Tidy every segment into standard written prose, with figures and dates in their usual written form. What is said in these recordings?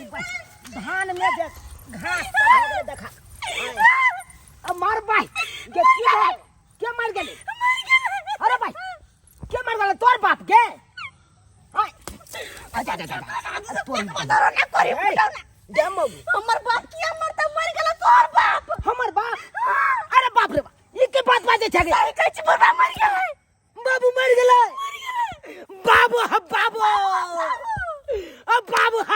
धान में जे घास सब भऽ गेलै देखा अब मार भाई के की भऽ के मर गेलै अरे भाई के मर गेलै तोर बाप के आय अच्छा अच्छा अच्छा तोर ना करी ना गे मौगी हमर बाप किया मरता मर गेल तोर बाप हमर बाप अरे बाप रे बाप ई के बात बाजे छै गे सही कहै छी बुढ़बा मर गेलै बाबू मर गेलै बाबू ह बाबू अ बाबू ह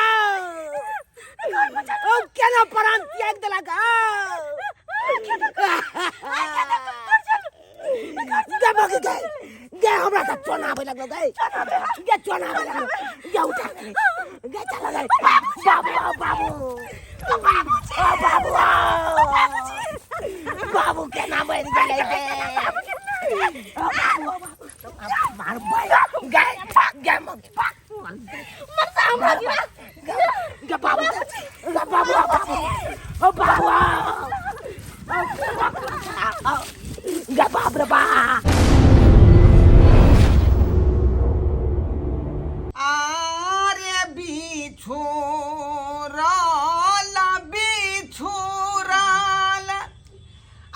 अब केना प्राण त्याग देलक गे मौगी गे गे हमरा सब चोना आबै लगलो गे गे चोना आबै लगलो गे उठा गे गे चल गे बाबू आओ बाबू ओ बाबू आओ बाबू केना मरि गेलै गे ओ बाबू ओ बाबू मार भाई गे गे मौगी मरता हमरा गिरा गे बाबू गे बाबू आओ बाबू ओ बाबू आओ गे बाप रे बाप आरे बिछुराल बिछुराल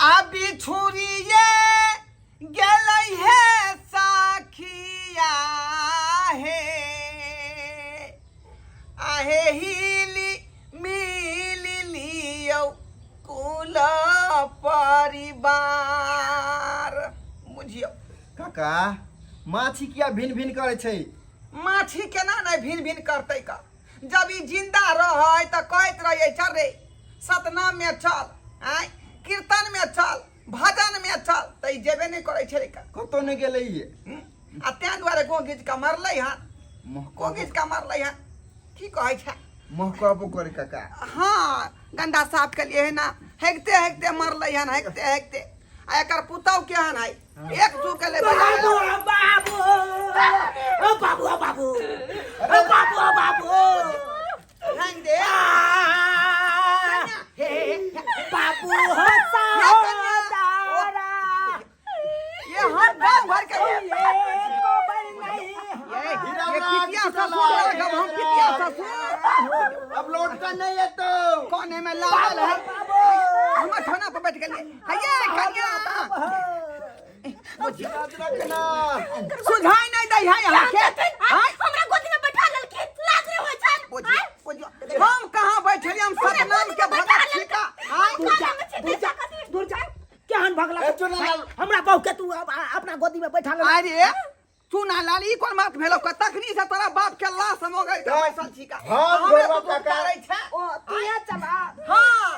आ बिछुरिये गेलै हे साखिया हे आहे हिली मिली लियौ कुल परिवार बुझियौ काका माछी किया भिन भिन करै छै माछी केना नहि भिन भिन करतै का जब ई जिंदा रहै तऽ कहैत रहियै चल रे सतनाम में चल आँय कीर्तन में चल भजन में चल तऽ ई जेबे नहि करै छलै का कतौ नहि गेलै ये हम्म? आ तें दुआरे गोह घीच कऽ मरलै हन गोह घीच कऽ मरलै हन की कहै छै महकबो करे काका हाँ गंदा साफ के लिए है ना हेगते हेगते मरलै हन हेगते हेगते आ एकर पुतहु केहन है एक दू के ले बजा बाबू बाबू ओ बाबू ओ बाबू ओ बाबू ओ बाबू रंग दे हे बाबू हो सहोदरा ये हम गांव भर के ये गोबर नहीं ये ये पितिया ससुर रखब हम पितिया ससुर अब लौटता नहीं है तो कोने में लागल है हमर ठोना पर बैठ गेलिए हये कन्या याद रखना सुझाई नहीं दै है यहाँ के आय, हमरा गोदी में बैठा लेलखिन लाज रे होइ छन बुझियो बुझियो हम कहाँ बैठलिए हम सतनाम के भगत छी का आय दूर जा दूर जा दूर जा केहन भगला ए, चुना लाल। हमरा बहू के तू अपना गोदी में बैठा ले अरे चुना लाल ई कोन बात भेलो का तखनी से तोरा बाप के लाश हम गई के बैसल छी का हाँ, हमरे गोरवा तू काका। करै छै ओ तू यहाँ चला हाँ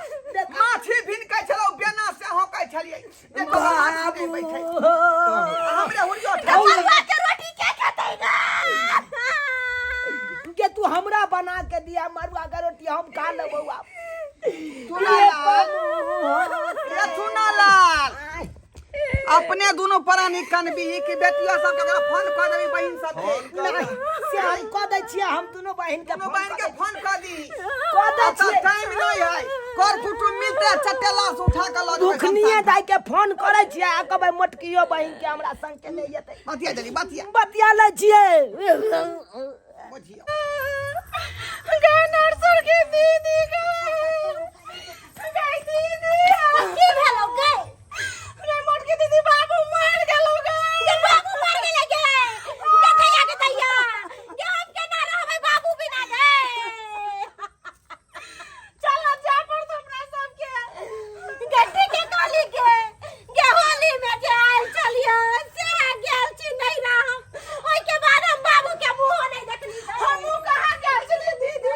माछी भिन कै छलौ बेना से हो कै छलियै देखो माछी नहि बैठै हमरे हुरियो ठाकुर मरुआ के रोटी के खेतै गा के तू हमरा बना के दिया मरुआ के रोटी हम खा लेबौ आब चुना लाल ये चुना लाल अपने दोनों प्राणी कनबी कि बेटिया सब के फोन कर देबी बहिन सब के नहीं से हम कह दै छियै हम दुनू बहिन के दोनों बहिन के फोन कर दी कह दै अब छियै टाइम नहीं है कर कुटुम मिलते चटेला से उठा के लऽ जेबै दुखनिये दाइ के फोन करै छियै आ कहबै मोटकियो बहिन के हमरा संग के नहि एतै बतिया जल्दी बतिया बतिया लै छियै बुझियो गे नरसर के दीदी गे गे दीदी की भेलो गे रे मोट के दीदी बाबू मर गेलो गे गे बाबू मर गेले गे गे दैया गे दैया गे हम केना रहबै बाबू बिना गे चल जा पर हमरा सबके गट्टी के कहली के गे होली में जे आयल चलियो से गेल छी नहीं रह ओइ के बाद हम बाबू के मुंह नहीं देखली हमहू कहाँ गेल छली दीदी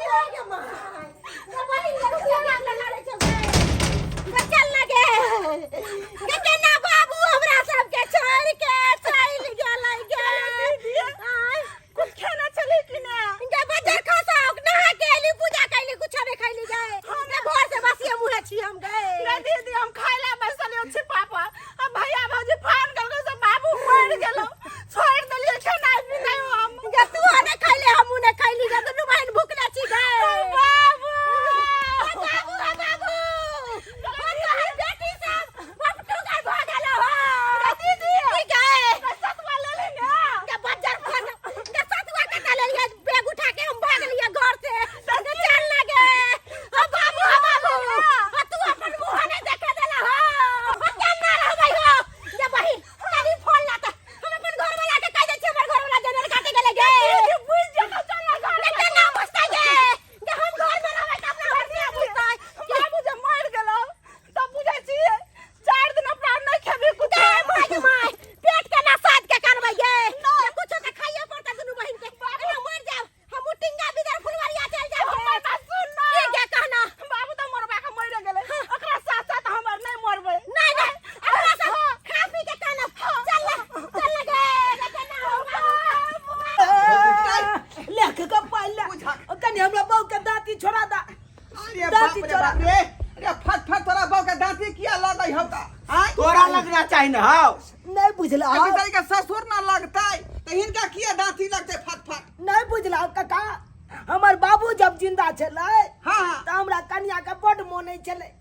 दाँती बाप रे चोरा बाप रे रे फट फट तोरा बहू के दाँती किया लगै हौ त आँय तोरा लगना चाही ना हौ नहीं बुझला आ बेचारी के ससुर न लगतै त हिनका किया दाँती लगतै फट फट नहीं बुझला काका हमर बाबू जब जिंदा छलै हाँ हाँ तऽ हमरा कनिया के बड मोनै छलै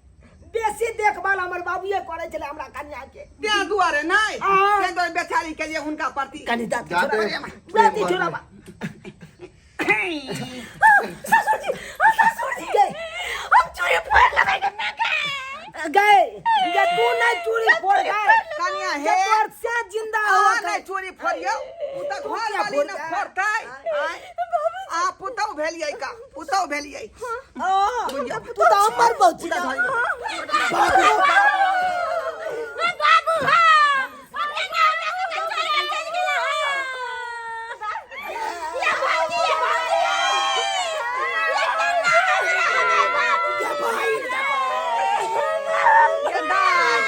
बेसी देखभाल हमर बाबूए करै छलै हमरा कनिया के तें दुआरे नहि हाँ। तें दुआरे बेचारी के लिए हुनका प्रति कनि दाँती जाते छोड़ाबा दाँती छोड़ाबा ससुर जी हाँ, ससुर जी गए। हम चूड़ी फोड़ लेबै के ना के गए गे तू नहीं चूड़ी फोड़ गए कनिया गे हे तोर से जिंदा हो अहाँ नहि चोरी फोड़ियौ उ तऽ तू घर किया वाली ने फोड़तै? फोड़तै आँय? आ पुतहु भेलियै का पुतहु भेलियै तू तऽ हमर बहू छी ना। बाबू बाबू हाँ अपने ना हमरा सबके छोड़ के चलि गेला हाँ या भौजी या भौजी ये केना हमरा हमर बाबू गे भाई ये दाय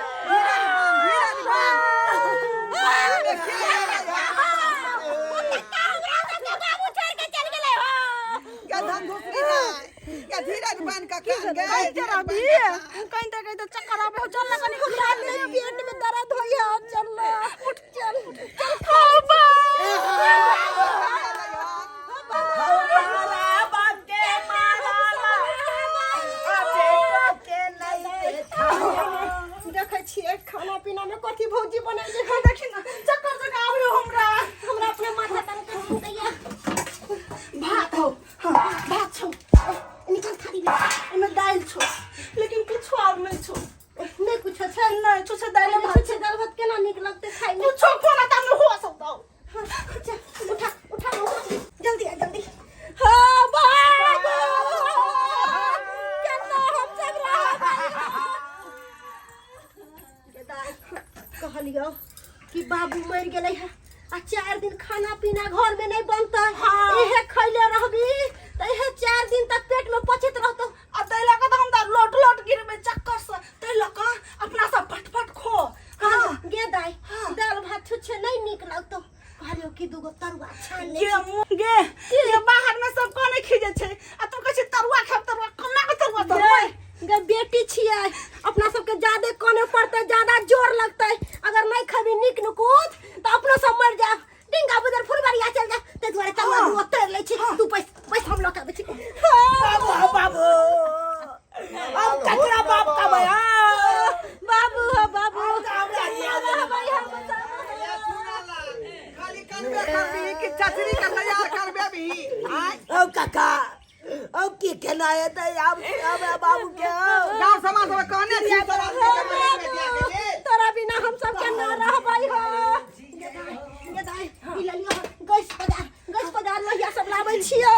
धीरज बान्ह धीरज बान्ह बाबू के हमरा सबके बाबू छोड़ के चलि गेलै हो ये धन धुसरी नहीं ये धीरज बान्ह के कान गे कहीं धीरज जरा बान्ह भी के कान। कहीं तो कहीं तो चक्कर आवे हो चल ना कनी हमरा नहीं पेट में दर्द होई है चल ना उठ चल चल खा बा हमारा बाप के माराला आ बेटो के नहीं देखा देखै छियै खाना पीना में कथी भौजी बनेले है देखी ना चक्कर जका आवे हो हमरा हमरा अपने माथा तन के घूमैया भात हो हाँ भात छौ निकाल थाली में एमे दालि छौ लेकिन कुछो और नहीं छौ नहीं कुछो छै नहीं छौ दालि भात छै दालि भात केना नीक लगतै खाइ में कुछो कोना त हो सकतौ अच्छा उठा उठा उठा जल्दी आ जल्दी हाँ बाबू केना हम सब रहबै कहलियो कि बाबू मर गेलै है आ चार दिन खाना पीना घर में नहीं बनतै हाँ। इहे खैले रहबी त इहे चार दिन तक पेट में पचित रहतौ आ ताहि लऽ कऽ तऽ हम तऽ लोट लोट गिरबै चक्कर से ताहि लऽ कऽ अपना सब फटफट खो हाँ गे दाई हाँ। दाल भात छुच्छे नहीं नीक लगतौ कहलियो कि दूगो तरुआ छान ले गे मुँह गे गे बाहर में सब कोने खीजे छै आ तू कहै छी तरुआ खाब तरुआ कोना के तरुआ तरुआ गे बेटी छियै अपना सबके ज्यादे कने पड़तै ज्यादा जोर लगतै अगर नहीं खबी नीक नुकुत तऽ अपनो सब मर जाब डिंगा बुदर फुलबरिया चल जा ताहि दुआरे तरुआ हाँ। दूगो तैर लै छी तू बैस बैस हम लऽ के आबै छी बाबू हाँ बाबू अब ककरा बाप का भया बाबू हो बाबू हमरा हिया रहबै हम सब। खाली करबे करबी कि चचरी के तैयार करबे भी आँय ओ काका ओ की केना हेतै आब हमरा बाबू के गाँव समाज में कहने छी सब आदमी के मदद में दिया के लेल। तोरा बिना हम सब के ना रहबै हो गे दाइ, गे दाइ, ई ले लिअ गैस पजार गैस पजार लोहिया सब लाबै छियौ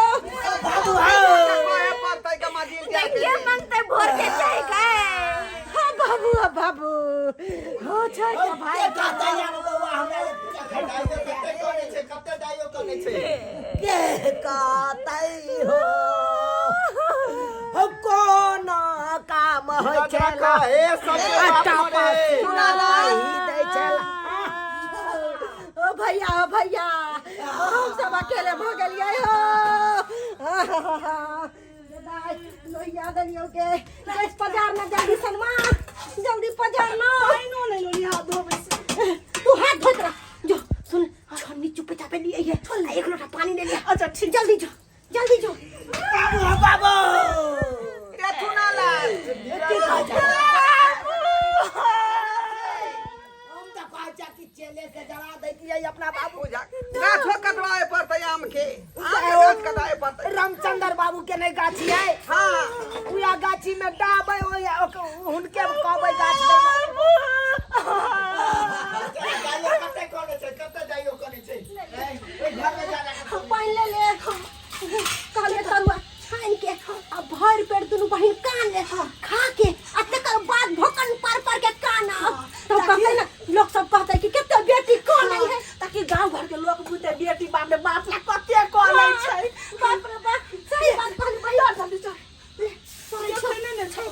बाबू कहे पड़तै के मजीर दिया के ये लेल। मांगते भोर के चाय गए हाँ बाबू हाँ बाबू हो छै के भाई के कहतै आब बौआ हमरा दाइयो कते करै छै कते दाइयो करै छै के कहतै हो हो कोना काम होइ धीरज छै रखा हे सबके बाप आटा मरे। सुना दै छै ओ भैया ओ भैया हम सब अकेले भऽ गेलियै हो लोहिया देलियौ के गैस पजार ना जल्दी सनमा जल्दी पजार ना पाइनो नहि लोहिया हाथ धोबै से तू हाथ धोइत रह जो सुन छन्नी चुपे चापे लिए है आ एक लोटा पानी ले लिया अच्छा ठीक जल्दी जो जल्दी जो बाबू हो बाबू रे चुना लाल की कहै छै हम तऽ कहै छै कि चेले से जरा दैतियै अपना बाबू पूजा गाछो कटवाए पड़तै आम के आम के गाछ कटाए पड़तै रामचंद्र बाबू के नहीं गाछी है हाँ उया गाछी में डाबै ओया हुनके कहबै गाछ दै लए। दाइयो कते करै छै कते दाइयो करै छै ओहि घर में जा जा पानि ले ले कहलिए तरुआ छानि के आ भरि पेट दुनू बहिन कान ले खा के आ तकर बाद भोकन पर पर के कान तब कहते ना लोग सब कहते कि कते बेटी कौन है ताकि गांव घर के लोग बुझते बेटी बाप रे बाप ला कते करै छै बाप रे बाप सही बात कहली बहिन जल्दी चल ले, चलै छौ। नहीं नहीं छौ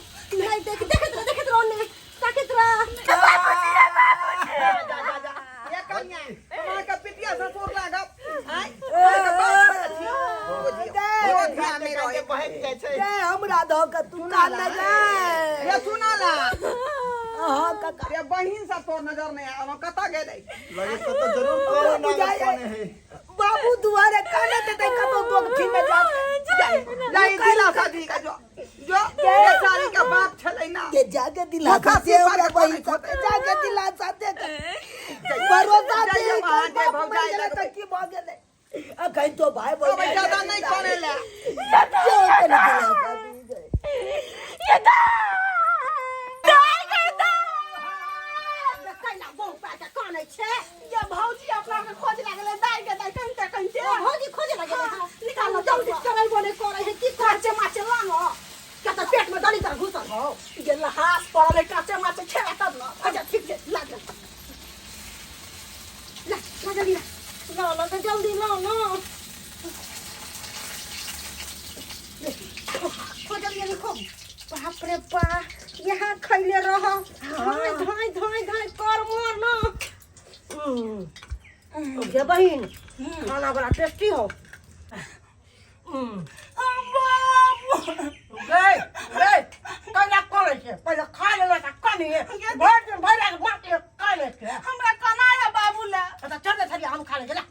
भागि जाइ छै। गे हमरा धऽ के तू कान गे। रे सुना ला। हाँ काका। रे बहिन सब तोर नजर नहीं आलो, कतऽ गेलै? लगे कतऽ जरूर कोनो नागत बुझाइ कोने है। बाबू दुआरे काने देते कतौ दोगठी में जा जाई दिलासा दी का जो जो बेचारी के बाप छलै ना। के जाके दिलासा भूखा दे सिर ओकरा पर बहिन कोने सब जाके दिलासा दे के भरोसा दे जाइए के वहाँ, जे बाप मर भौजाई गेलै लगबै। तऽ की भऽ गेलै, अखन तो भाई अब ज्यादा नहीं करे ला। जो कनी दिलासा दी गए। ये दाई दाई गे दाई। कैला बहु पाके कानै छै? ये भौजी अपना के खोज लागले दाई के दाई कनते कनते। ओ भौजी खोजे लागले। हाँ, निकालो जल्दी, करे बोले करे है की काचे माचे लानो क्या त पेट में दली तर घुसल हो? ये लहास पड़ले काचे माचे खेला तब न। अच्छा ठीक छै, ला ला ला ला जल्दी ला ला ला त जल्दी ला ला। खोजल ये खूब। बाप रे बा, यहाँ खैले रह धाय धाय धाय धाय कर मोर न। गे बहिन, खाना बड़ा टेस्टी हो। गे गे कैला करै छै? पहिले खा लेले तऽ कनी भरि दिन भरि राति बाँकी काने छै। हमरा कना है बाबू ला। अच्छा चल दे छलियै, हम खा लै छी। ला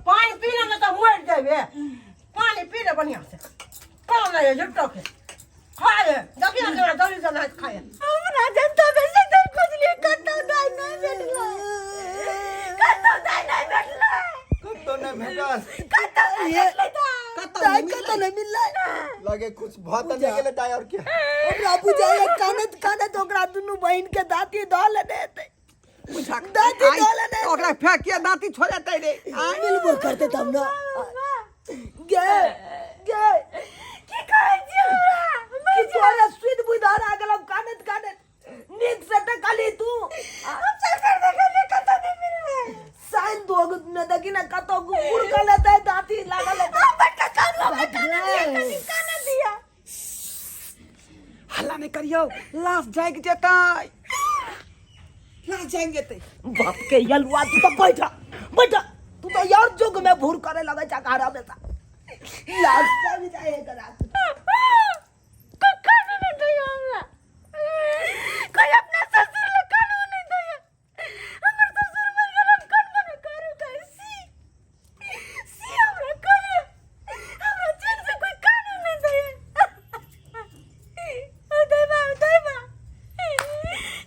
पानि पी ले ने तऽ मरि जेबे। पानि पी ले बढ़िआँ से, कम नहि झुट्टो के खा ले। देखिए ने केना जल्दी जल्दी खाए। हमरा जनता बेसी दिन खोजलिए, कतौ दाई नहीं भेटलै, कतौ दाई नहीं भेटलै। कतौ नहि भेटल? कतौ नहीं भेटलै दाई। कतौ दाइ नहीं कतौ नहि मिललै। लगे कुछ भऽ तऽ नहि गेलै दाइ? और क्या हमरा बुझाइए कानैत कानैत ओकरा दुनू बहिन के दाँती धऽ लेने हेतै। बुझा दाँती आइ, धऽ लेने हेतै। ओकरा फेकिए दाँती छोड़ेतै रे आइ। मिलबो करतै तब ने। गे गे की कहै छी हमरा? कि तोरा सुध बुधि हरा गेलौ? कानैत कानैत नीक से तऽ कहली तू। हम चल कर देखलिए, कतौ नहीं मिललै। साइन दोग में देखी ने कतौ गुड़कल हेतै, दाँती लागल हेतै। हम बड़का कानू, हमरा कान दिया, कनी कान दिया। हल्ला नहीं करियौ, लाश जागि जेतै, लाश जागि जेतै। बाप के यलुआ, तू तो बैठा बैठा, तू तो यार जुग में भूर करे लगे चकार हमेशा। लाश जाग जाए एकरा। कोई कानू नहीं दैया हमरा, कोई अपना ससुर ले कानू नहीं दैया। हमर ससुर मर गेल, हम कोन बने करू गई सी सी हमरा करे। हमरा चैन से कोई कानू नहीं दैया। ओ दैबा, ओ दैबा,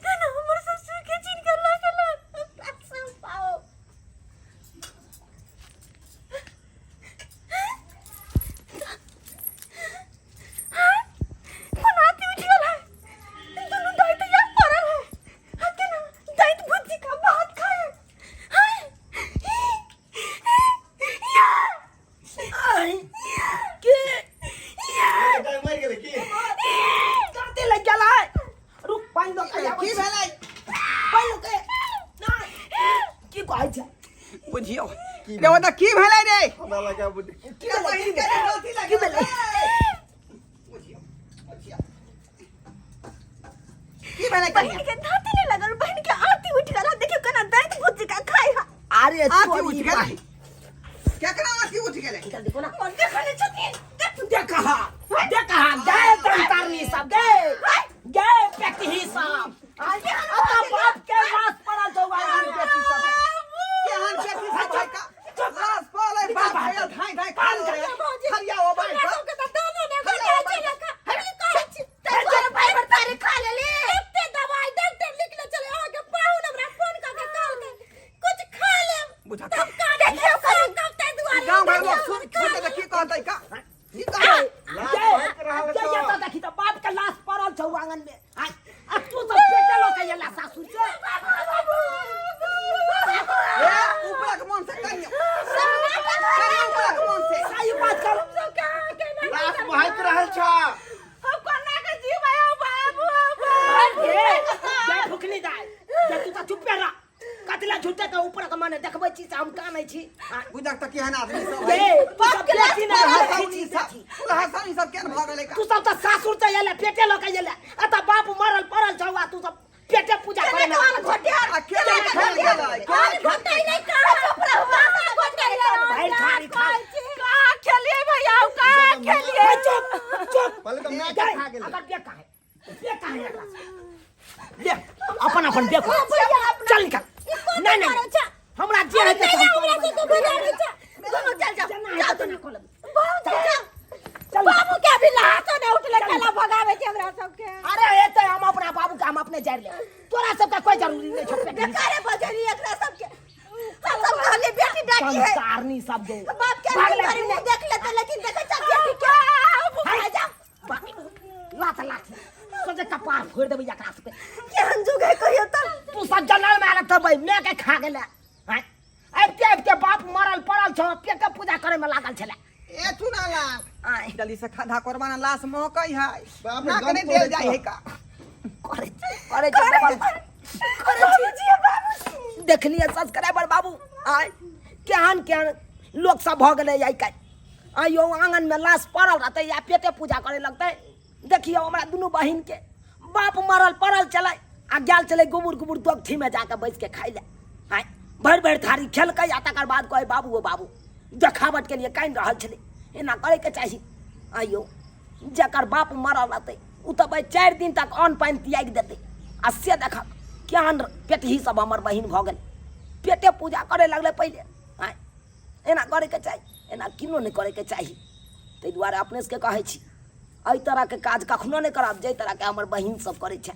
केना हमर ससुर के छीन के लऽ गेल सब पाओ। कोन हाथी उठि गेल है? दुनू दाइ तऽ यहाँ पड़ल है। हाँ, केना दैत भुज्जी का भात खाए हाय या। आई के दाइ मरि गेलै की? दाँती लग गेल है। रुक, पानि लऽ के आबै की छी। भेलै? पानि लऽ के नहि की कहै छै? बुझियौ रे, ओतऽ की भेलै रे? हमरा लगा बुझ की रे भेलै? बहिन के दाँती लागि की भेलै? बुझियौ बुझियौ की भेलै? बहिन कनिया के दाँती नहीं लगल, बहिन के आती उठि गेल। देखियौ केना दैत भुज्जी का खाए है। अरे आँखि तोरी उठि गेलै? केकरा आँखि उठि गेलै? जल्दी कोना मन देखने छथिन। देखा देखा, गए तंतरनी सब, गए गए पेटही सब। अतः बाप के लाश पड़ल छौ, आन बेटी सब। केहन बेटी सब है का? लाश पड़लै बाप के, धाइ धाइ खाल रे खरिया ओ बाई हमरा सबके तऽ दानो नहि घटाइ छै लखा। की कहै छी? ताहि दुआरे भाइ भरतारी खा लेली। एते दवाइ डॉक्टर लिखने छलै, अहाँके पाहुन हमरा फोन कऽ के कहलकै कुछ खा लेब। बुझा तब का देखियौ कनी कब, ताहि दुआरे गाँव घर लोग सुन सुनते तऽ की कहतै का? की कहतै? लाश गए भागि रहल गए छौ। ये तो देखी तो बाप के लाश पड़ल छौ आंगन में। आय आ तू सब पेटे लऽ के एला सासुर से। ए ऊपरक मन से करियौ करियौ, ऊपरक मन से सही बात कर। लाश बहक रहल छौ। हम कोना के जीबै हौ बाबू, हौ बाबू। गे गे फुकनी दाय जे, तू तो चुप्पे रह। कतला झूठे के ऊपर के माने देखबै छी से हम कानै छी। बुझक तऽ केहन आदमी सब है। गे तू सब बेटी ने हसौनी देखै छी सब बेटी। हसौनी सब केहन भऽ गेलै का? तू सब तऽ सासुर से एले, पेटे लऽ के एले। अतः बाप मरल पड़ल छौ आ तू सब पेटे पूजा करे में लागल छौ। आ केना खेल गेलै? केना खेल घोटाइ नहि कहाँ, चुप रहू। भरि थारी खा। रुक पहले तो मैं के खा गेलै। अगर देख काहे देख काहे एकरा से। देख अपन अपन देख चल निकल नहीं नहीं हमरा जे है नहीं हमरा से तो बजा छा दोनों चल जाओ जाओ तो ना खोलब बहुत चल चल बाबू के अभी लातो ने उठले केला भगावे छै हमरा सबके अरे ये तो हम अपना बाबू के हम अपने जारि ले तोरा सबका कोई जरूरी नहीं छौ पेट बेकारे बजरी एकरा सबके हम सब कहले बेटी डाकी है संस्कारनी सब दो बाप के भाग ले, अभी मुंह देख लेते लेकिन देखे चल बेटी के हाय। जा लात लात सोचे कपार फोड़ देबै एकरा सबके केहन जुग है कहियो त तू सब जनल में आयल तबै मैं के खा गेले आँय? आबिते आबिते बाप मरल पड़ल छौ पेट के पूजा करे में लागल छले ए चुना लाल आँय जल्दी से खाधा करवाना लाश महकै है बाप रे, ना गम कने तोड़ै देल जाइ है छौ। का करे करे छै बाबूजी बाबूजी देखलियै सब्सक्राइबर बाबू आय केहन केहन लोक सब भऽ गेलै आइ काल्हि आइयो आङनमे लाश पड़ल रहतै या पेटे पूजा करे लगतै देखियौ हमरा दुनू बहिनके बाप मरल पड़ल छलै आ गेल छलै गुबुर गुबुर दोगठीमे जाके बैसके खाइ लए आँय भरि भरि थारी खेलकै आ तकर बाद कहै बाबू ओ बाबू देखावटके लिए कानि रहल छलै एना करैके चाही आइयो जकर बाप मरल रहतै ओ तऽ भाइ 4 दिन तक अन्न पानि त्यागि देतै आ से देखक केहन पेटही सब हमर बहिन भऽ गेल पेटे पूजा करे लगलै पहिले आँय एना करैके चाही एना किनो नहि करैके चाही ताहि दुआरे अपने सबके कहै छी एहि तरहके काज कखनो नहि करब जाहि तरहके हमर बहिन सब करै छै।